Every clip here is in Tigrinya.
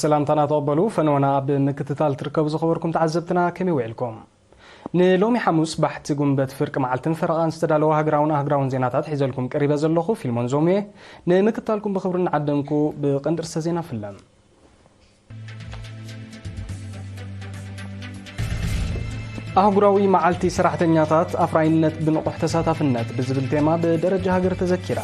ሰላምታና ተቐበሉ። ፈነወና ኣብ ምክትታል ትርከቡ ዝኸበርኩም ተዓዘብትና ከመይ ውዒልኩም? ንሎሚ ሓሙስ ባሕቲ ጉንበት ፍርቂ መዓልትን ፈረቓን ዝተዳለወ ሃገራውን ኣህጉራውን ዜናታት ሒዘልኩም ቀሪበ ዘለኹ ፊልሞን ዞሜ። ንምክትታልኩም ብኽብሪ እናዓደምኩ ብቐንዲ ርእሰ ዜና ፍለም። ኣህጉራዊ መዓልቲ ሰራሕተኛታት ኣፍራይነት ብንቑሕ ተሳታፍነት ብዝብል ቴማ ብደረጃ ሃገር ተዘኪራ።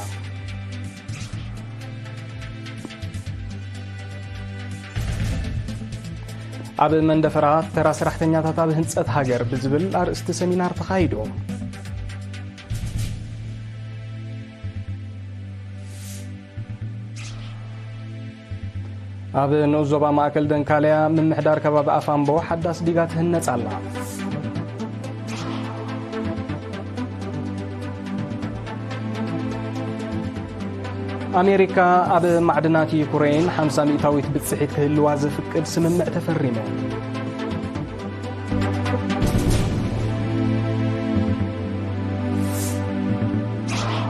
ኣብ መንደፈራ ተራ ሰራሕተኛታት ኣብ ህንጸት ሃገር ብዝብል ኣርእስቲ ሰሚናር ተኻይዱ። ኣብ ንኡስ ዞባ ማእከል ደንካልያ ምምሕዳር ከባቢ ኣፋምቦ ሓዳስ ዲጋ ትህነጽ ኣላ። ኣሜሪካ ኣብ ማዕድናት ዩክሬን ሓምሳ ሚእታዊት ብጽሒት ክህልዋ ዘፍቅድ ስምምዕ ተፈሪሙ።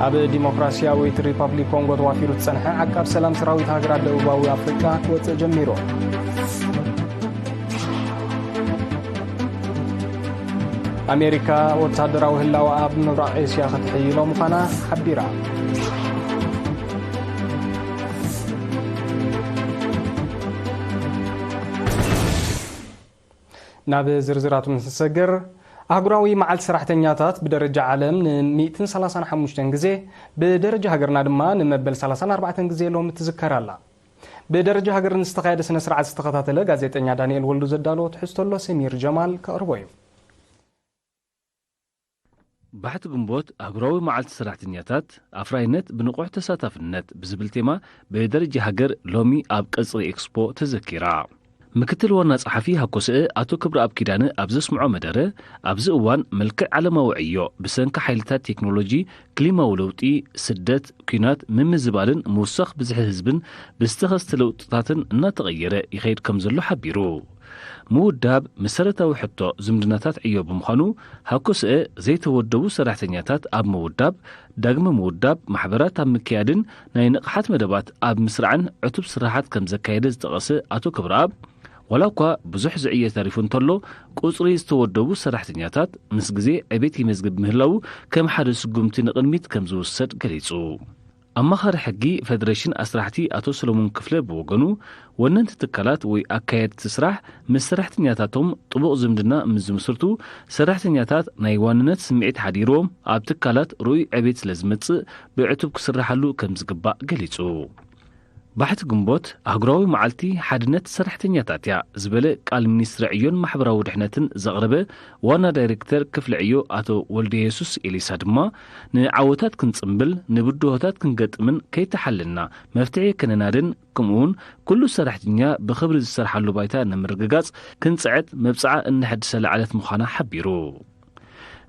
ኣብ ዲሞክራሲያዊት ሪፓብሊክ ኮንጎ ተዋፊሩ ዝጸንሐ ዓቃብ ሰላም ሰራዊት ሃገራት ደቡባዊ ኣፍሪቃ ክወጽእ ጀሚሩ። ኣሜሪካ ወታደራዊ ህላወ ኣብ ምብራቕ ኤስያ ከተሐይሎ ምዃና ሓቢራ። ናብ ዝርዝራቱ ምስ ንሰግር፣ ኣህጉራዊ መዓልቲ ሰራሕተኛታት ብደረጃ ዓለም ን ሚእትን ሰላሳን ሓሙሽተን ግዜ፣ ብደረጃ ሃገርና ድማ ንመበል ሰላሳን ኣርባዕተን ግዜ ሎሚ ትዝከር ኣላ። ብደረጃ ሃገር ንዝተኻየደ ስነ ስርዓት ዝተኸታተለ ጋዜጠኛ ዳንኤል ወልዱ ዘዳለዎ ትሕዝቶ ኣሎ፣ ሰሚር ጀማል ከቕርቦ እዩ። ባሕቲ ግንቦት ኣህጉራዊ መዓልቲ ሰራሕተኛታት ኣፍራይነት ብንቑሕ ተሳታፍነት ብዝብል ቴማ ብደረጃ ሃገር ሎሚ ኣብ ቀጽሪ ኤክስፖ ተዘኪራ። ምክትል ዋና ጸሓፊ ሃኮስአ ኣቶ ክብረኣብ ኪዳነ ኣብ ዘስምዖ መደረ፣ ኣብዚ እዋን መልክዕ ዓለማዊ ዕዮ ብሰንኪ ሓይልታት ቴክኖሎጂ፣ ክሊማዊ ለውጢ፣ ስደት፣ ኲናት፣ ምምዝባልን ምውሳኽ ብዝሒ ህዝብን ብዝተኸስተ ለውጥታትን እናተቐየረ ይኸይድ ከም ዘሎ ሓቢሩ። ምውዳብ መሰረታዊ ሕቶ ዝምድናታት ዕዮ ብምዃኑ፣ ሃኮስአ ዘይተወደቡ ሰራሕተኛታት ኣብ ምውዳብ፣ ዳግመ ምውዳብ ማሕበራት ኣብ ምክያድን ናይ ንቕሓት መደባት ኣብ ምስራዕን ዕቱብ ስራሓት ከም ዘካየደ ዝጠቐሰ ኣቶ ክብረኣብ፣ ዋላ እኳ ብዙሕ ዝዕየ ተሪፉ እንተሎ፣ ቁጽሪ ዝተወደቡ ሰራሕተኛታት ምስ ግዜ ዕቤት ይመዝግብ ምህላዉ ከም ሓደ ስጉምቲ ንቕድሚት ከም ዝውሰድ ገሊጹ። ኣማኻሪ ሕጊ ፌደሬሽን ኣስራሕቲ ኣቶ ሰለሙን ክፍለ ብወገኑ፣ ወነንቲ ትካላት ወይ ኣካየድቲ ስራሕ ምስ ሰራሕተኛታቶም ጥቡቕ ዝምድና ምስ ዝምስርቱ፣ ሰራሕተኛታት ናይ ዋንነት ስምዒት ሓዲርዎም ኣብ ትካላት ርኡይ ዕቤት ስለ ዝመጽእ፣ ብዕቱብ ክስራሓሉ ከም ዝግባእ ገሊጹ። ባሕቲ ግንቦት ኣህጉራዊ መዓልቲ ሓድነት ሰራሕተኛታት እያ ዝበለ ቃል ሚኒስትሪ ዕዮን ማሕበራዊ ድሕነትን ዘቕረበ ዋና ዳይሬክተር ክፍሊ ዕዮ ኣቶ ወልደየሱስ ኤሊሳ ድማ፣ ንዓወታት ክንጽምብል፣ ንብድሆታት ክንገጥምን ከይተሓለልና መፍትሒ ከነናድን፣ ከምኡውን ኩሉ ሰራሕተኛ ብኽብሪ ዝሰርሓሉ ባይታ ንምርግጋጽ ክንጽዕት መብጽዓ እነሐድሰላ ዕለት ምዃና ሓቢሩ።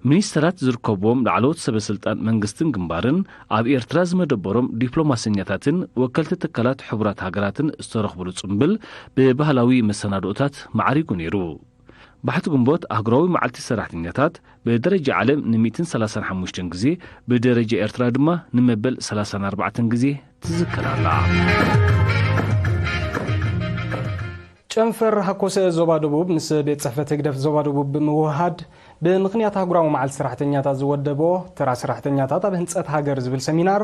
ሚኒስተራት ዝርከብዎም ላዕለዎት ሰበ ስልጣን መንግስትን ግንባርን፣ ኣብ ኤርትራ ዝመደበሮም ዲፕሎማሰኛታትን ወከልቲ ትካላት ሕቡራት ሃገራትን ዝተረኽብሉ ጽምብል ብባህላዊ መሰናድኦታት ማዕሪጉ ነይሩ። ባሕቲ ግንቦት ኣህጉራዊ መዓልቲ ሰራሕተኛታት ብደረጃ ዓለም ን ሚእትን ሰላሳን ሓሙሽተን ግዜ፣ ብደረጃ ኤርትራ ድማ ንመበል ሰላሳን ኣርባዕተን ግዜ ትዝከር ኣላ። ጨንፈር ሃኮሰ ዞባ ደቡብ ምስ ቤት ጽሕፈት ህግደፍ ዞባ ደቡብ ብምውሃድ፣ ብምኽንያት ኣህጉራዊ መዓልቲ ሰራሕተኛታት ዝወደቦ ተራ ሰራሕተኛታት ኣብ ህንጸት ሃገር ዝብል ሰሚናር፣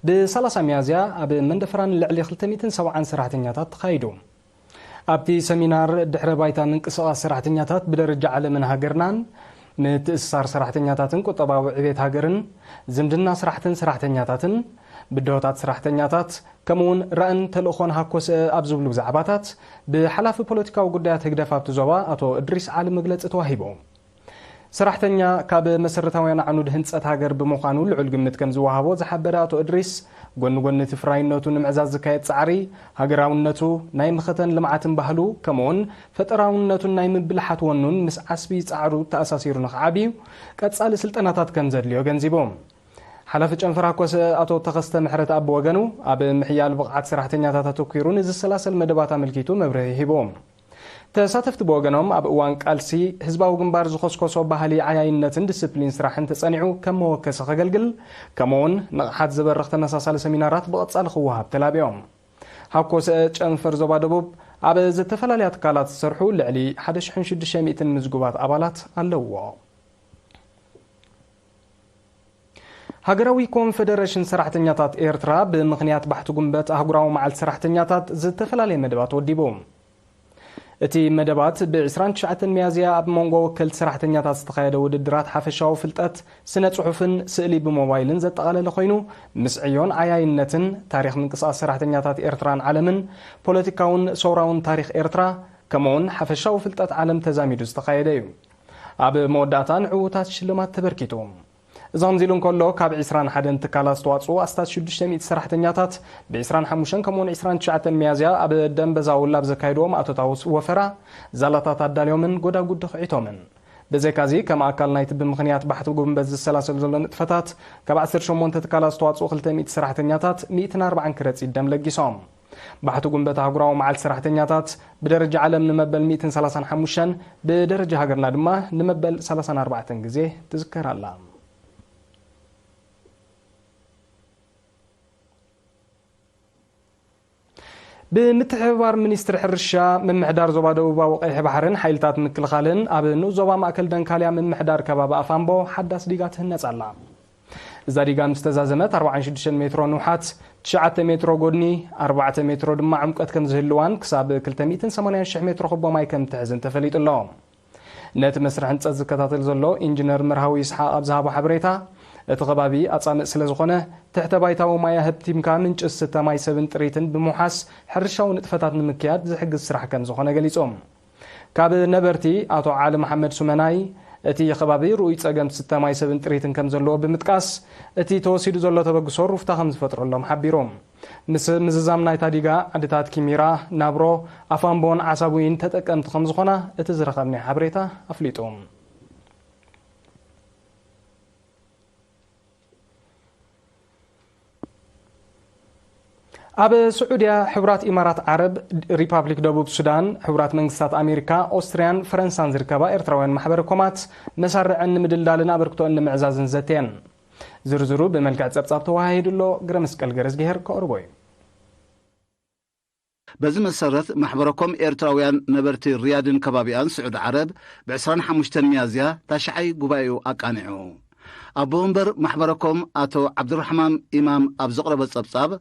ብ30 ሚያዝያ ኣብ መንደፈራን ልዕሊ ክልተ ሚእትን ሰብዓን ሰራሕተኛታት ተኻይዱ። ኣብቲ ሰሚናር፣ ድሕረ ባይታ ምንቅስቓስ ሰራሕተኛታት ብደረጃ ዓለምን ሃገርናን፣ ምትእስሳር ሰራሕተኛታትን ቁጠባዊ ዕቤት ሃገርን፣ ዝምድና ስራሕትን ሰራሕተኛታትን፣ ብድሆታት ሰራሕተኛታት፣ ከምኡውን ራእን ተልእኾን ሃኮሰ ኣብ ዝብሉ ዛዕባታት፣ ብሓላፊ ፖለቲካዊ ጉዳያት ህግደፍ ኣብቲ ዞባ ኣቶ እድሪስ ዓሊ መግለጺ ተዋሂቡ። ሰራሕተኛ ካብ መሰረታውያን ኣዕኑድ ህንጸት ሃገር ብምዃኑ ልዑል ግምት ከም ዝወሃቦ ዝሓበረ ኣቶ እድሪስ፣ ጎኒ ጎኒ እቲ ፍራይነቱ ንምዕዛዝ ዝካየድ ጻዕሪ፣ ሃገራውነቱ፣ ናይ መኸተን ልምዓትን ባህሉ፣ ከምኡውን ፈጠራውነቱን ናይ ምብልሓት ወኑን ምስ ዓስቢ ጻዕሩ ተኣሳሲሩ ንኽዓብዩ ቀጻሊ ስልጠናታት ከም ዘድልዮ ገንዚቡ። ሓላፊ ጨንፈር ሃኮሰ ኣቶ ተኸስተ ምሕረተኣብ ብወገኑ፣ ኣብ ምሕያል ብቕዓት ሰራሕተኛታት ኣተኲሩ ንዝሰላሰል መደባት ኣመልኪቱ መብርሂ ሂቡ። ተሳተፍቲ ብወገኖም፣ ኣብ እዋን ቃልሲ ህዝባዊ ግንባር ዝኸስኮሶ ባህሊ ዓያይነትን ዲስፕሊን ስራሕን ተጸኒዑ ከም መወከሲ ከገልግል፣ ከምኡውን ንቕሓት ዘበርኽ ተመሳሳሊ ሰሚናራት ብቐጻሊ ክወሃብ ተላቢዮም። ሃኮሰ ጨንፈር ዞባ ደቡብ ኣብ ዝተፈላለያ ትካላት ዝሰርሑ ልዕሊ ሓደ ሽሕን ሽዱሽተ ሚእትን ምዝጉባት ኣባላት ኣለውዎ። ሃገራዊ ኮንፈደረሽን ሰራሕተኛታት ኤርትራ ብምኽንያት ባሕቲ ጉንበት ኣህጉራዊ መዓልቲ ሰራሕተኛታት ዝተፈላለየ መደባት ወዲቡ። እቲ መደባት ብ ዕስራን ትሽዓተን ሚያዝያ ኣብ መንጎ ወከልቲ ሰራሕተኛታት ዝተኻየደ ውድድራት ሓፈሻዊ ፍልጠት፣ ስነ ጽሑፍን ስእሊ ብሞባይልን ዘጠቓለለ ኮይኑ፣ ምስ ዕዮን ዓያይነትን፣ ታሪኽ ምንቅስቓስ ሰራሕተኛታት ኤርትራን ዓለምን፣ ፖለቲካውን ሰውራውን ታሪኽ ኤርትራ፣ ከምኡውን ሓፈሻዊ ፍልጠት ዓለም ተዛሚዱ ዝተኻየደ እዩ። ኣብ መወዳእታ ንዕዉታት ሽልማት ተበርኪቱ። እዚ ከምዚ ኢሉ እንከሎ፣ ካብ ዕስራን ሓደን ትካላት ዝተዋጽኡ ኣስታት ሽዱሽተ ሚእቲ ሰራሕተኛታት፣ ብ ዕስራን ሓሙሽተን ከምኡውን ዕስራን ትሽዓተን ሚያዝያ ኣብ ደንበዛ ውላብ ዘካየድዎ ማእቶታዊ ወፈራ፣ ዛላታት ኣዳልዮምን ጎዳጉዲ ክዒቶምን። ብዘይካዚ፣ ከም ኣካል ናይቲ ብምኽንያት ባሕቲ ጉንበት ዝሰላሰል ዘሎ ንጥፈታት፣ ካብ ዓሰርተ ሸሞንተ ትካላት ዝተዋጽኡ ክልተ ሚእቲ ሰራሕተኛታት ሚእትን ኣርባዓን ክረጺት ደም ለጊሶም። ባሕቲ ጉንበት ኣህጉራዊ መዓልቲ ሰራሕተኛታት ብደረጃ ዓለም ንመበል ሚእትን ሰላሳን ሓሙሽተን፣ ብደረጃ ሃገርና ድማ ንመበል ሰላሳን ኣርባዕተን ግዜ ትዝከር ኣላ። ብምትሕብባር ሚኒስትሪ ሕርሻ፣ ምምሕዳር ዞባ ደቡባዊ ቀይሕ ባሕርን ሓይልታት ምክልኻልን ኣብ ንኡስ ዞባ ማእከል ደንካልያ ምምሕዳር ከባቢ ኣፋምቦ ሓዳስ ዲጋ ትህነጽ ኣላ። እዛ ዲጋ ምስ ተዛዘመት ኣርባዓን ሽዱሽተን ሜትሮ ንውሓት፣ ትሽዓተ ሜትሮ ጎድኒ፣ ኣርባዕተ ሜትሮ ድማ ዕምቀት ከም ዝህልዋን ክሳብ ክልተ ሚእትን ሰማንያን ሽሕ ሜትሮ ኩቦ ማይ ከም ትሕዝን ተፈሊጡ ኣሎ። ነቲ መስርሕ ህንጸት ዝከታተል ዘሎ ኢንጂነር መርሃዊ ይስሓቕ ኣብ ዝሃቦ ሓበሬታ፣ እቲ ከባቢ ኣጻምእ ስለ ዝኾነ፣ ትሕተ ባይታዊ ማይ ኣህብቲምካ ምንጪ ዝስተ ማይ ሰብን ጥሪትን ብምውሓስ ሕርሻዊ ንጥፈታት ንምክያድ ዝሕግዝ ስራሕ ከም ዝኾነ ገሊጹ። ካብ ነበርቲ ኣቶ ዓሊ መሓመድ ሱመናይ፣ እቲ ከባቢ ርኡይ ጸገም ዝስተ ማይ ሰብን ጥሪትን ከም ዘለዎ ብምጥቃስ፣ እቲ ተወሲዱ ዘሎ ተበግሶ ሩፍታ ከም ዝፈጥረሎም ሓቢሩ። ምስ ምዝዛም ናይታ ዲጋ፣ ዓድታት ኪሚራ፣ ናብሮ፣ ኣፋምቦን ዓሳቡይን ተጠቀምቲ ከም ዝኾና እቲ ዝረኸብናዮ ሓበሬታ ኣፍሊጡ። ኣብ ስዑድያ፣ ሕቡራት ኢማራት ዓረብ፣ ሪፓብሊክ ደቡብ ሱዳን፣ ሕቡራት መንግስታት ኣሜሪካ፣ ኦስትርያን ፈረንሳን ዝርከባ ኤርትራውያን ማሕበረ ኮማት መሳርዐን ንምድልዳልን ኣበርክቶአን ንምዕዛዝን ዘትየን። ዝርዝሩ ብመልክዕ ጸብጻብ ተወሃሂዱ ኣሎ። ግረ መስቀል ገረዝግሄር ከቕርቦ እዩ። በዚ መሰረት፣ ማሕበረኮም ኤርትራውያን ነበርቲ ሪያድን ከባቢኣን ስዑዲ ዓረብ ብ ዕስራን ሓሙሽተን ሚያዝያ ታሽዓይ ጉባኤኡ ኣቃኒዑ። ኣቦ ወንበር ማሕበረኮም ኣቶ ዓብዱራሕማን ኢማም ኣብ ዘቕረቦ ጸብጻብ፣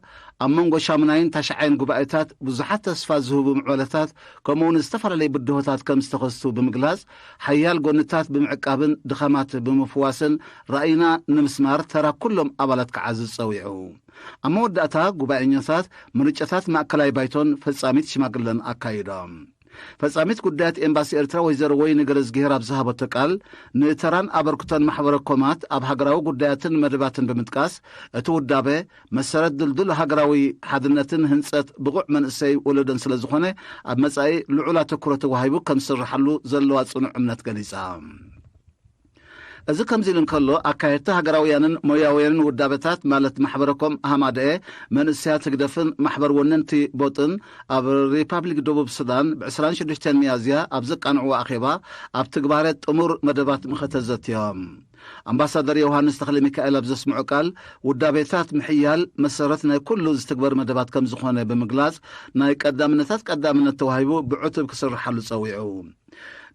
ኣብ መንጎ ሻሙናይን ታሽዓይን ጉባኤታት ብዙሓት ተስፋ ዝህቡ ምዕባለታት ከምኡውን ዝተፈላለዩ ብድሆታት ከም ዝተኸስቱ ብምግላጽ፣ ሓያል ጎንታት ብምዕቃብን ድኻማት ብምፍዋስን ራእይና ንምስማር ተራ ኩሎም ኣባላት ክዓዝዝ ጸዊዑ። ኣብ መወዳእታ፣ ጉባኤኛታት ምርጫታት ማእከላይ ባይቶን ፈጻሚት ሽማግለን ኣካይዶም። ፈጻሚት ጉዳያት ኤምባሲ ኤርትራ ወይዘሮ ወይኒ ገረዝግሄር ኣብ ዝሃበቶ ቃል፣ ንተራን ኣበርክቶን ማሕበረ ኮማት ኣብ ሃገራዊ ጉዳያትን መደባትን ብምጥቃስ፣ እቲ ውዳበ መሰረት ድልዱል ሃገራዊ ሓድነትን ህንጸት ብቑዕ መንእሰይ ወለዶን ስለ ዝኾነ፣ ኣብ መጻኢ ልዑል ኣተኩሮ ተዋሂቡ ከም ዝስርሓሉ ዘለዋ ጽኑዕ እምነት ገሊጻ። እዚ ከምዚ ኢሉ እንከሎ፣ ኣካየድቲ ሃገራውያንን ሞያውያንን ውዳበታት፣ ማለት ማሕበረኮም ሃማደኤ፣ መንእሰያት ህግደፍን ማሕበር ወነንቲ ቦጥን፣ ኣብ ሪፓብሊክ ደቡብ ሱዳን ብ ዕስራን ሽዱሽተን ሚያዝያ ኣብ ዘቃንዕዎ ኣኼባ፣ ኣብ ትግባረ ጥሙር መደባት ምኸተ ዘትዮም። ኣምባሳደር ዮሃንስ ተኽለ ሚካኤል ኣብ ዘስምዖ ቃል፣ ውዳቤታት ምሕያል መሰረት ናይ ኩሉ ዝትግበር መደባት ከም ዝኾነ ብምግላጽ፣ ናይ ቀዳምነታት ቀዳምነት ተዋሂቡ ብዕቱብ ክስርሓሉ ጸዊዑ።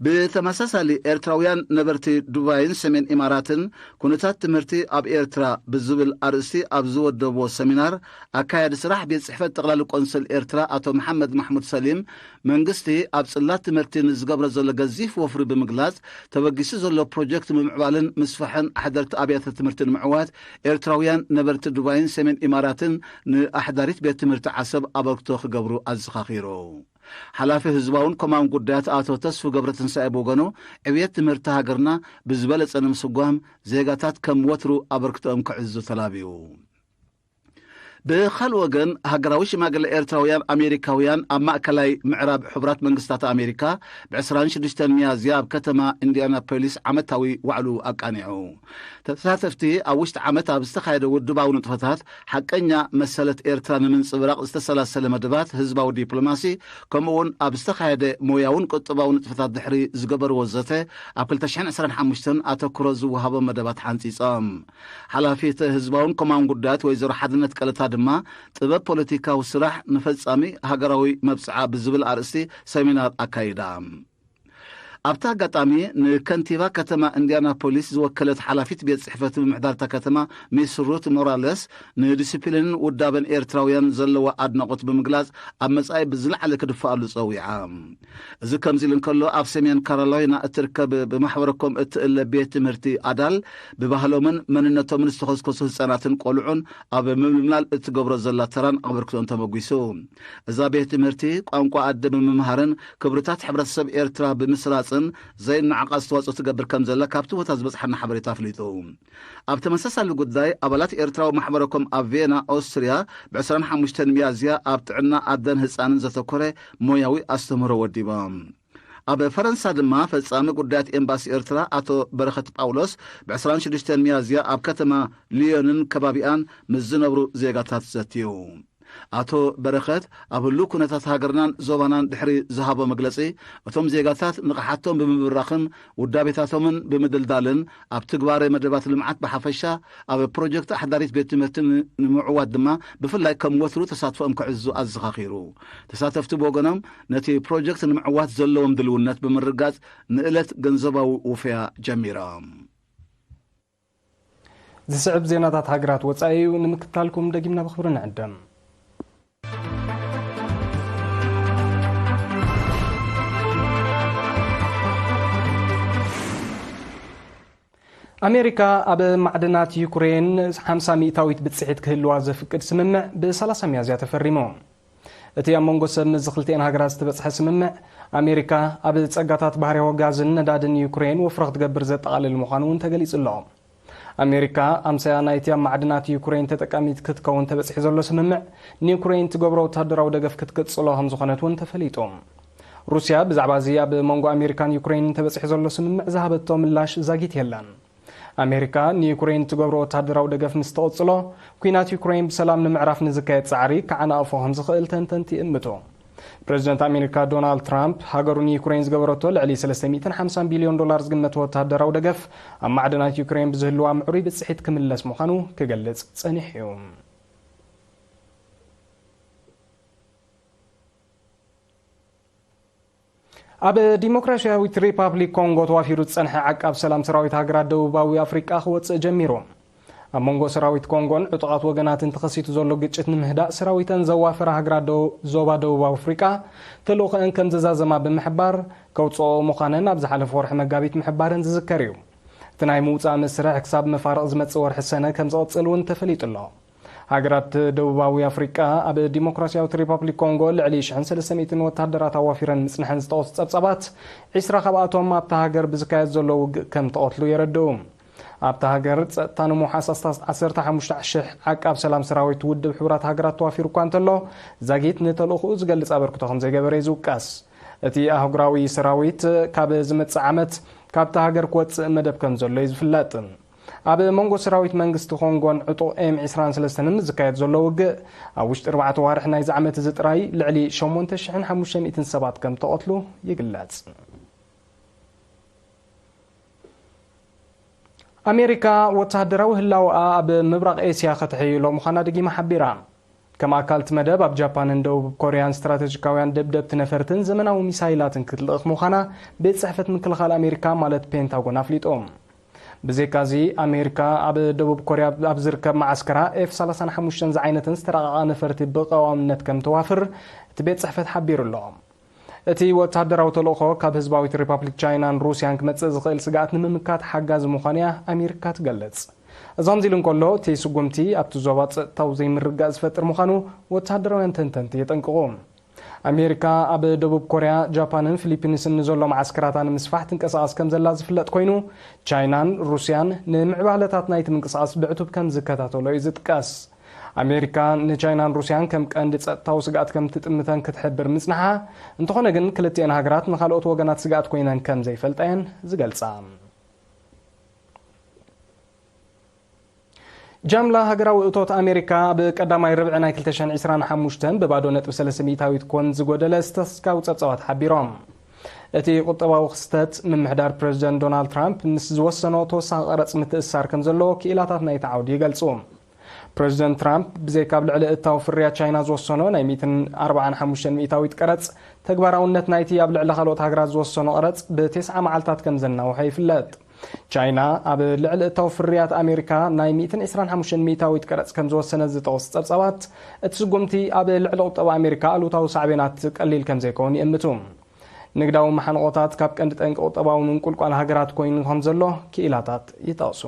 ብተመሳሳሊ፣ ኤርትራውያን ነበርቲ ዱባይን ሰሜን ኢማራትን፣ ኩነታት ትምህርቲ ኣብ ኤርትራ ብዝብል ኣርእስቲ ኣብ ዝወደብዎ ሰሚናር፣ ኣካያዲ ስራሕ ቤት ጽሕፈት ጠቕላሊ ቆንስል ኤርትራ ኣቶ መሓመድ ማሕሙድ ሰሊም፣ መንግስቲ ኣብ ጽላት ትምህርቲ ንዝገብሮ ዘሎ ገዚፍ ወፍሪ ብምግላጽ፣ ተበጊሱ ዘሎ ፕሮጀክት ምምዕባልን ምስፋሕን ኣሕደርቲ ኣብያተ ትምህርቲ ንምዕዋት፣ ኤርትራውያን ነበርቲ ዱባይን ሰሜን ኢማራትን ንኣሕዳሪት ቤት ትምህርቲ ዓሰብ ኣበርክቶ ክገብሩ ኣዘኻኺሩ። ሓላፊ ህዝባውን ኮማውን ጉዳያት ኣቶ ተስፉ ገብረትንሳኤ ብወገኑ፣ ዕብየት ትምህርቲ ሃገርና ብዝበለጸ ንምስጓም፣ ዜጋታት ከም ወትሩ ኣበርክቶኦም ክዕዝዙ ተላብዩ። ብኻልእ ወገን፣ ሃገራዊ ሽማግለ ኤርትራውያን ኣሜሪካውያን ኣብ ማእከላይ ምዕራብ ሕቡራት መንግስታት ኣሜሪካ፣ ብ ዕስራን ሽዱሽተን ሚያዝያ ኣብ ከተማ ኢንዲያናፖሊስ ዓመታዊ ዋዕሉ ኣቃኒዑ። ተሳተፍቲ፣ ኣብ ውሽጢ ዓመት ኣብ ዝተኻየደ ውድባዊ ንጥፈታት፣ ሓቀኛ መሰለት ኤርትራ ንምንጽብራቕ ዝተሰላሰለ መደባት ህዝባዊ ዲፕሎማሲ፣ ከምኡውን ኣብ ዝተኻየደ ሞያውን ቁጠባዊ ንጥፈታት ድሕሪ ዝገበርዎ ዘተ፣ ኣብ ክልተ ሽሕን ዕስራን ሓሙሽተን ኣተኩሮ ዝወሃቦ መደባት ሓንጺጾም። ሓላፊት ህዝባውን ኮማውን ጉዳያት ወይዘሮ ሓድነት ቀለታ ድማ ጥበብ ፖለቲካዊ ስራሕ ንፈጻሚ ሃገራዊ መብጽዓ ብዝብል ኣርእስቲ ሰሚናር ኣካይዳ። ኣብቲ ኣጋጣሚ ንከንቲባ ከተማ ኢንዲያናፖሊስ ዝወከለት ሓላፊት ቤት ጽሕፈት ምምሕዳር እታ ከተማ ሚስ ሩት ሞራለስ ንዲሲፕሊንን ውዳበን ኤርትራውያን ዘለዋ ኣድናቖት ብምግላጽ ኣብ መጻኢ ብዝለዓለ ክድፍኣሉ ጸዊዓ። እዚ ከምዚ ኢሉ እንከሎ ኣብ ሰሜን ካሮላይና እትርከብ ብማሕበረኮም እትእለ ቤት ትምህርቲ ኣዳል ብባህሎምን መንነቶምን ዝተኸስከሱ ህጻናትን ቆልዑን ኣብ ምምልማል እትገብሮ ዘላ ተራን ኣበርክቶን ተመጒሱ። እዛ ቤት ትምህርቲ ቋንቋ ኣደ ብምምሃርን ክብርታት ሕብረተሰብ ኤርትራ ብምስራጽን ዘይነዓቕ ኣስተዋጽኦ ትገብር ከም ዘላ ካብቲ ቦታ ዝበጽሓና ሓበሬታ ኣፍሊጡ። ኣብ ተመሳሳሊ ጉዳይ ኣባላት ኤርትራዊ ማሕበረኮም ኣብ ቬና ኦስትርያ ብ ዕስራን ሓሙሽተን ሚያዝያ ኣብ ጥዕና ኣደን ህጻንን ዘተኮረ ሞያዊ ኣስተምህሮ ወዲቦም። ኣብ ፈረንሳ ድማ ፈጻሚ ጉዳያት ኤምባሲ ኤርትራ ኣቶ በረኸት ጳውሎስ ብ ዕስራን ሽዱሽተን ሚያዝያ ኣብ ከተማ ሊዮንን ከባቢኣን ምስ ዝነብሩ ዜጋታት ዘትዩ። ኣቶ በረኸት ኣብ ህሉው ኩነታት ሃገርናን ዞባናን ድሕሪ ዝሃቦ መግለጺ፣ እቶም ዜጋታት ንቕሓቶም ብምብራኽን ውዳቤታቶምን ብምድልዳልን ኣብ ትግባረ መደባት ልምዓት ብሓፈሻ ኣብ ፕሮጀክት ኣሕዳሪት ቤት ትምህርቲ ን-፣ ንምዕዋት ድማ ብፍላይ ከም ወትሩ ተሳትፎኦም ክዕዙ ኣዘኻኺሩ። ተሳተፍቲ ብወገኖም ነቲ ፕሮጀክት ንምዕዋት ዘለዎም ድልውነት ብምርጋጽ ንእለት ገንዘባዊ ውፈያ ጀሚሮም። ዝስዕብ ዜናታት ሃገራት ወጻኢ እዩ። ንምክትታልኩም ደጊምና ብኽብሪ ንዕደም። ኣሜሪካ ኣብ ማዕድናት ዩክሬን ሓምሳ ሚእታዊት ብጽሒት ክህልዋ ዘፍቅድ ስምምዕ ብ ሰላሳ ሚያዝያ ተፈሪሙ። እቲ ኣብ መንጎ ሰብ መዚ ክልቲኤን ሃገራት ዝተበጽሐ ስምምዕ፣ ኣሜሪካ ኣብ ጸጋታት ባህርያዊ ጋዝን ነዳድን ዩክሬን ወፍሪ ክትገብር ዘጠቓልል ምዃኑ እውን ተገሊጹ ኣሎ። ኣሜሪካ ኣምሳያ ናይቲ ኣብ ማዕድናት ዩክሬን ተጠቃሚት ክትከውን ተበጺሑ ዘሎ ስምምዕ፣ ንዩክሬን ትገብሮ ወታደራዊ ደገፍ ክትቅጽሎ ከም ዝኾነት እውን ተፈሊጡ። ሩስያ ብዛዕባ እዚ ኣብ መንጎ ኣሜሪካን ዩክሬንን ተበጺሑ ዘሎ ስምምዕ ዝሃበቶ ምላሽ ዛጊት የለን። ኣሜሪካ ንዩክሬን ትገብሮ ወታደራዊ ደገፍ ምስ ተቕጽሎ፣ ኲናት ዩክሬን ብሰላም ንምዕራፍ ንዝካየድ ጻዕሪ ክዓናቕፎ ከም ዝኽእል ተንተንቲ ይእምቱ። ፕረዚደንት ኣሜሪካ ዶናልድ ትራምፕ፣ ሃገሩ ንዩክሬን ዝገበረቶ ልዕሊ ሰለስተ ሚእትን ሓምሳን ቢልዮን ዶላር ዝግመት ወታደራዊ ደገፍ፣ ኣብ ማዕድናት ዩክሬን ብዝህልዋ ምዕሩይ ብጽሒት ክምለስ ምዃኑ ክገልጽ ጸኒሑ እዩ። ኣብ ዲሞክራሲያዊት ሪፓብሊክ ኮንጎ ተዋፊሩ ዝጸንሐ ዓቃብ ሰላም ሰራዊት ሃገራት ደቡባዊ ኣፍሪቃ ክወጽእ ጀሚሩ። ኣብ መንጎ ሰራዊት ኮንጎን ዕጡቓት ወገናትን ተኸሲቱ ዘሎ ግጭት ንምህዳእ ሰራዊተን ዘዋፈራ ሃገራት ደው-፣ ዞባ ደቡብ ኣፍሪቃ ተልእኾአን ከም ዘዛዘማ ብምሕባር፣ ከውጽኦ ምዃነን ኣብ ዝሓለፈ ወርሒ መጋቢት ምሕባረን ዝዝከር እዩ። እቲ ናይ ምውጻእ መስርሕ ክሳብ መፋርቕ ዝመጽእ ወርሒ ሰነ ከም ዝቕጽል እውን ተፈሊጡ ኣሎ። ሃገራት ደቡባዊ ኣፍሪቃ ኣብ ዲሞክራሲያዊት ሪፓብሊክ ኮንጎ ልዕሊ ሽሕን ሰለስተ ሚእትን ወታደራት ኣዋፊረን ምጽንሐን ዝጠቕሱ ጸብጻባት፣ ዒስራ ካብኣቶም ኣብታ ሃገር ብዝካየድ ዘሎ ውግእ ከም ተቐትሉ የረድኡ። ኣብታ ሃገር ጸጥታ ንምውሓስ ኣስታት ዓሰርተ ሓሙሽተ ሽሕ ዓቃብ ሰላም ሰራዊት ውድብ ሕቡራት ሃገራት ተዋፊሩ እኳ እንተሎ፣ ዛጊት ንተልእኾኡ ዝገልጽ ኣበርክቶ ከም ዘይገበረ እዩ ዝውቀስ። እቲ ኣህጉራዊ ሰራዊት ካብ ዝመጽእ ዓመት ካብታ ሃገር ክወጽእ መደብ ከም ዘሎ እዩ ዝፍለጥ። ኣብ መንጎ ሰራዊት መንግስቲ ኮንጎን ዕጡቕ ኤም ዕስራን ሰለስተን ዝካየድ ዘሎ ውግእ፣ ኣብ ውሽጢ ኣርባዕተ ዋርሕ ናይዚ ዓመት እዚ ጥራይ ልዕሊ ሸሞንተ ሽሕን ሓሙሽተ ሚእትን ሰባት ከም ተቐትሉ ይግለጽ። ኣሜሪካ ወተሃደራዊ ህላወኣ ኣብ ምብራቕ ኤስያ ከተሐይሎ ምዃና ደጊማ ሓቢራ። ከም ኣካል እቲ መደብ፣ ኣብ ጃፓንን ደቡብ ኮርያን ስትራተጂካውያን ደብደብቲ ነፈርትን ዘመናዊ ሚሳይላትን ክትልእኽ ምዃና ቤት ጽሕፈት ምክልኻል ኣሜሪካ ማለት ፔንታጎን ኣፍሊጡ። ብዘይካዚ፣ ኣሜሪካ ኣብ ደቡብ ኮርያ ኣብ ዝርከብ መዓስከራ ኤፍ ሰላሳን ሓሙሽተን ዝዓይነተን ዝተራቐቓ ነፈርቲ ብቐዋምነት ከም ተዋፍር እቲ ቤት ጽሕፈት ሓቢሩ ኣሎ። እቲ ወተሃደራዊ ተልእኾ ካብ ህዝባዊት ሪፓብሊክ ቻይናን ሩስያን ክመጽእ ዝኽእል ስግኣት ንምምካት ሓጋዚ ምዃኑ እያ ኣሜሪካ ትገልጽ። እዚ ከምዚ ኢሉ እንከሎ፣ እቲ ስጉምቲ ኣብቲ ዞባ ጸጥታዊ ዘይምርግጋእ ዝፈጥር ምዃኑ ወተሃደራውያን ተንተንቲ የጠንቅቑ። ኣሜሪካ ኣብ ደቡብ ኮርያ፣ ጃፓንን ፊሊፒንስን ንዘሎ መዓስከራታ ንምስፋሕ ትንቀሳቐስ ከም ዘላ ዝፍለጥ ኮይኑ፣ ቻይናን ሩስያን ንምዕባለታት ናይቲ ምንቅስቓስ ብዕቱብ ከም ዝከታተሎ እዩ ዝጥቀስ። ኣሜሪካ ንቻይናን ሩስያን ከም ቀንዲ ጸጥታዊ ስግኣት ከም ትጥምተን ክትሕብር ምጽንሓ፣ እንተኾነ ግን ክልቲኤን ሃገራት ንኻልኦት ወገናት ስግኣት ኮይነን ከም ዘይፈልጣ እየን ዝገልጻ። ጃምላ ሃገራዊ እቶት ኣሜሪካ ኣብ ቀዳማይ ርብዒ ናይ ክልተ ሽሕን ዕስራን ሓሙሽተን ብባዶ ነጥቢ ሰለስተ ሚእታዊት ኮን ዝጎደለ ስታትስቲካዊ ጸብጻባት ሓቢሮም። እቲ ቁጠባዊ ክስተት፣ ምምሕዳር ፕረዚደንት ዶናልድ ትራምፕ ምስ ዝወሰኖ ተወሳኺ ቀረጽ ምትእስሳር ከም ዘለዎ ክኢላታት ናይቲ ዓውዲ ይገልጹ። ፕረዚደንት ትራምፕ ብዘይካ ኣብ ልዕሊ እታው ፍርያት ቻይና ዝወሰኖ ናይ ሚእትን ኣርባዓን ሓሙሽተን ሚእታዊት ቀረጽ፣ ተግባራውነት ናይቲ ኣብ ልዕሊ ካልኦት ሃገራት ዝወሰኖ ቀረጽ ብተስዓ መዓልታት ከም ዘናውሐ ይፍለጥ። ቻይና ኣብ ልዕሊ እታው ፍርያት ኣሜሪካ ናይ ሚእትን ዕስራን ሓሙሽተን ሚእታዊት ቀረጽ ከም ዝወሰነ ዝጠቕሱ ጸብጻባት፣ እቲ ስጉምቲ ኣብ ልዕሊ ቁጠባ ኣሜሪካ ኣሉታዊ ሳዕቤናት ቀሊል ከም ዘይከውን ይእምቱ። ንግዳዊ መሓንቆታት ካብ ቀንዲ ጠንቂ ቁጠባዊ ምንቁልቋል ሃገራት ኮይኑ ከም ዘሎ ክኢላታት ይጠቕሱ።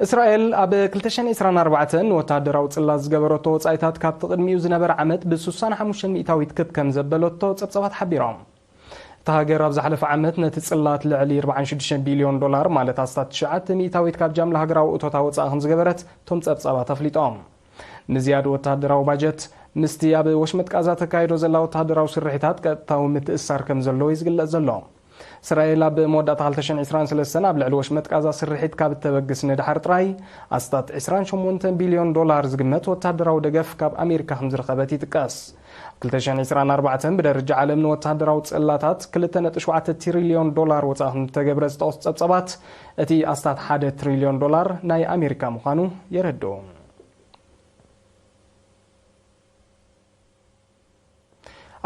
እስራኤል ኣብ ክልተ ሽሕን ዕስራን ኣርባዕተን ንወተሃደራዊ ጽላት ዝገበረቶ ወጻኢታት ካብቲ ቅድሚኡ ዝነበረ ዓመት ብ ሱሳን ሓሙሽተን ሚእታዊት ክብ ከም ዘበለቶ ጸብጻባት ሓቢሮም። እታ ሃገር ኣብ ዝሓለፈ ዓመት ነቲ ጽላት ልዕሊ ኣርባዓን ሽዱሽተን ቢልዮን ዶላር፣ ማለት ኣስታት ትሽዓተ ሚእታዊት ካብ ጃምላ ሃገራዊ እቶታ ወጻኢ ከም ዝገበረት እቶም ጸብጻባት ኣፍሊጦም። ምዝያድ ወተሃደራዊ ባጀት ምስቲ ኣብ ወሽመጥ ቃዛ ተካይዶ ዘላ ወተሃደራዊ ስርሒታት ቀጥታዊ ምትእስሳር ከም ዘለዎ እዩ ዝግለጽ ዘሎ። እስራኤል ኣብ መወዳእታ ክልተ ሽሕን ዕስራን ሰለስተን ኣብ ልዕሊ ወሽመጥ ቃዛ ስርሒት ካብ እተበግስ ንድሓር ጥራይ ኣስታት ዕስራን ሸሞንተን ቢልዮን ዶላር ዝግመት ወተሃደራዊ ደገፍ ካብ ኣሜሪካ ከም ዝረኸበት ይጥቀስ። ኣብ ክልተ ሽሕን ዕስራን ኣርባዕተን ብደረጃ ዓለም ንወተሃደራዊ ጽላታት ክልተ ነጥቢ ሸውዓተ ትሪልዮን ዶላር ወጻኢ ከም ዝተገብረ ዝጠቕሱ ጸብጻባት፣ እቲ ኣስታት ሓደ ትሪልዮን ዶላር ናይ ኣሜሪካ ምዃኑ የረድኡ።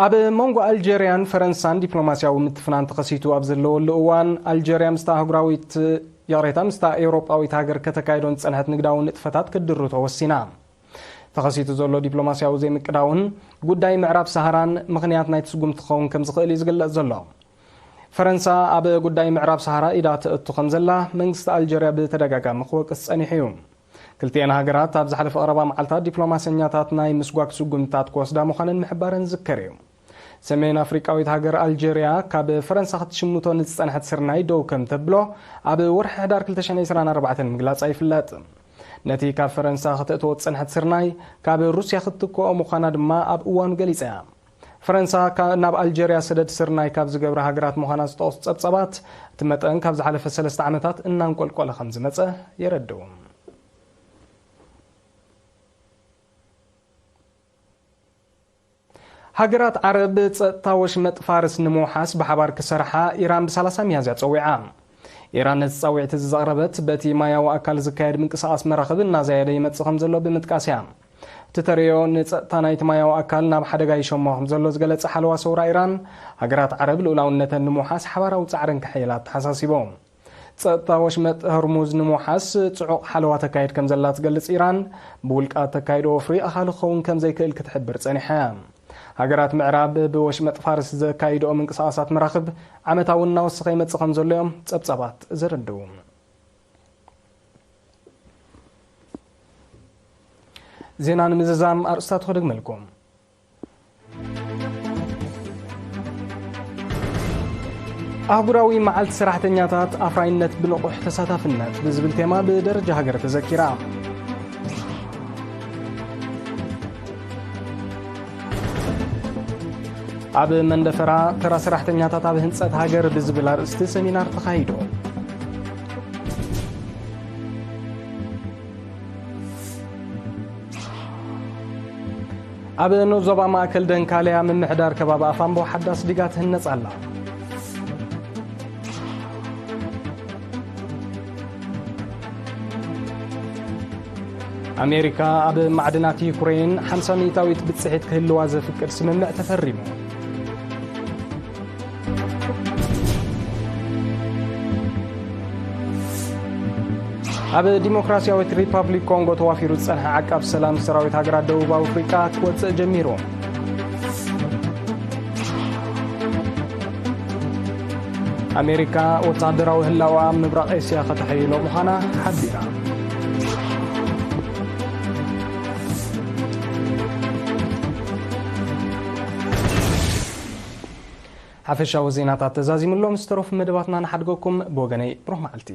ኣብ መንጎ ኣልጀርያን ፈረንሳን ዲፕሎማስያዊ ምትፍናን ተኸሲቱ ኣብ ዘለወሉ እዋን፣ ኣልጀርያ ምስታ ኣህጉራዊት፣ ይቕሬታ፣ ምስታ ኤውሮጳዊት ሃገር ከተካይዶን ዝጸንሐት ንግዳዊ ንጥፈታት ክትድርቶ ወሲና። ተኸሲቱ ዘሎ ዲፕሎማስያዊ ዘይምቅዳውን ጉዳይ ምዕራብ ሰሃራን ምኽንያት ናይቲ ስጉምቲ ክኸውን ከም ዝኽእል እዩ ዝግለጽ ዘሎ። ፈረንሳ ኣብ ጉዳይ ምዕራብ ሰሃራ ኢዳ ተእቱ ከም ዘላ መንግስቲ ኣልጀርያ ብተደጋጋሚ ክወቅስ ጸኒሑ እዩ። ክልቲኤን ሃገራት ኣብ ዝሓለፈ ቀረባ መዓልታት ዲፕሎማሰኛታት ናይ ምስጓግ ስጉምትታት ክወስዳ ምዃነን ምሕባረን ዝዝከር እዩ። ሰሜን ኣፍሪቃዊት ሃገር ኣልጀርያ ካብ ፈረንሳ ክትሽምቶ ንዝጸንሐት ስርናይ ደው ከም ተብሎ ኣብ ወርሒ ሕዳር ክልተ ሽሕን ዕስራን ኣርባዕተን ምግላጻ ይፍለጥ። ነቲ ካብ ፈረንሳ ከተእትዎ ዝጸንሐት ስርናይ ካብ ሩስያ ክትትክኦ ምዃና ድማ ኣብ እዋኑ ገሊጻ እያ። ፈረንሳ ካ-፣ ናብ ኣልጀርያ ሰደድ ስርናይ ካብ ዝገብራ ሃገራት ምዃና ዝጠቕሱ ጸብጻባት፣ እቲ መጠን ካብ ዝሓለፈ ሰለስተ ዓመታት እናንቆልቆለ ከም ዝመጸ የረድኡ። ሃገራት ዓረብ ጸጥታ ወሽመጥ ፋርስ ንምውሓስ ብሓባር ክሰርሓ ኢራን ብ ሰላሳ ሚያዝያ ጸዊዓ። ኢራን ነቲ ጻውዒት እዚ ዘቕረበት፣ በቲ ማያዊ ኣካል ዝካየድ ምንቅስቓስ መራኽብ እናዘየደ ይመጽእ ከም ዘሎ ብምጥቃስ እያ። እቲ ተርእዮ ንጸጥታ ናይቲ ማያዊ ኣካል ናብ ሓደጋ ይሸሞ ከም ዘሎ ዝገለጸ ሓለዋ ሰውራ ኢራን፣ ሃገራት ዓረብ ልኡላውነተን ንምውሓስ ሓባራዊ ጻዕረን ከሐይላ ኣተሓሳሲቡ። ጸጥታ ወሽመጥ ሆርሙዝ ንምውሓስ ጽዑቕ ሓለዋ ተካይድ ከም ዘላ ትገልጽ ኢራን፣ ብውልቃ ተካይዶ ወፍሪ ኣኻሊ ክኸውን ከም ዘይክእል ክትሕብር ጸኒሓ እያ። ሃገራት ምዕራብ ብወሽመጥ ፋርስ ዘካይድኦ ምንቅስቓሳት መራኽብ ዓመታዊ እናወሰኸ ይመጽእ ከም ዘሎ እዮም ጸብጻባት ዘረድኡ። ዜና ንምዝዛም ኣርእስታቱ ክደግመልኩም። ኣህጉራዊ መዓልቲ ሰራሕተኛታት፣ ኣፍራይነት ብንቑሕ ተሳታፍነት ብዝብል ቴማ ብደረጃ ሃገር ተዘኪራ። ኣብ መንደፈራ፣ ተራ ሰራሕተኛታት ኣብ ህንጸት ሃገር ብዝብል ኣርእስቲ ሰሚናር ተኻይዱ። ኣብ ንኡስ ዞባ ማእከል ደንካልያ ምምሕዳር ከባቢ ኣፋምቦ ሓዳስ ዲጋ ትህነጽ ኣላ። ኣሜሪካ ኣብ ማዕድናት ዩክሬን ሓምሳ ሚእታዊት ብጽሒት ክህልዋ ዘፍቅድ ስምምዕ ተፈሪሙ። ኣብ ዲሞክራሲያዊት ሪፓብሊክ ኮንጎ ተዋፊሩ ዝጸንሐ ዓቃብ ሰላም ሰራዊት ሃገራት ደቡባዊ ኣፍሪቃ ክወጽእ ጀሚሩ። ኣሜሪካ ወታደራዊ ህላዋ ኣብ ምብራቕ ኤስያ ከተሐይሎ ምዃና ሓቢራ። ሓፈሻዊ ዜናታት ተዛዚሙ ኣሎ። ምስ ተረፉ መደባትና ንሓድገኩም። ብወገነይ ብሩኽ መዓልቲ።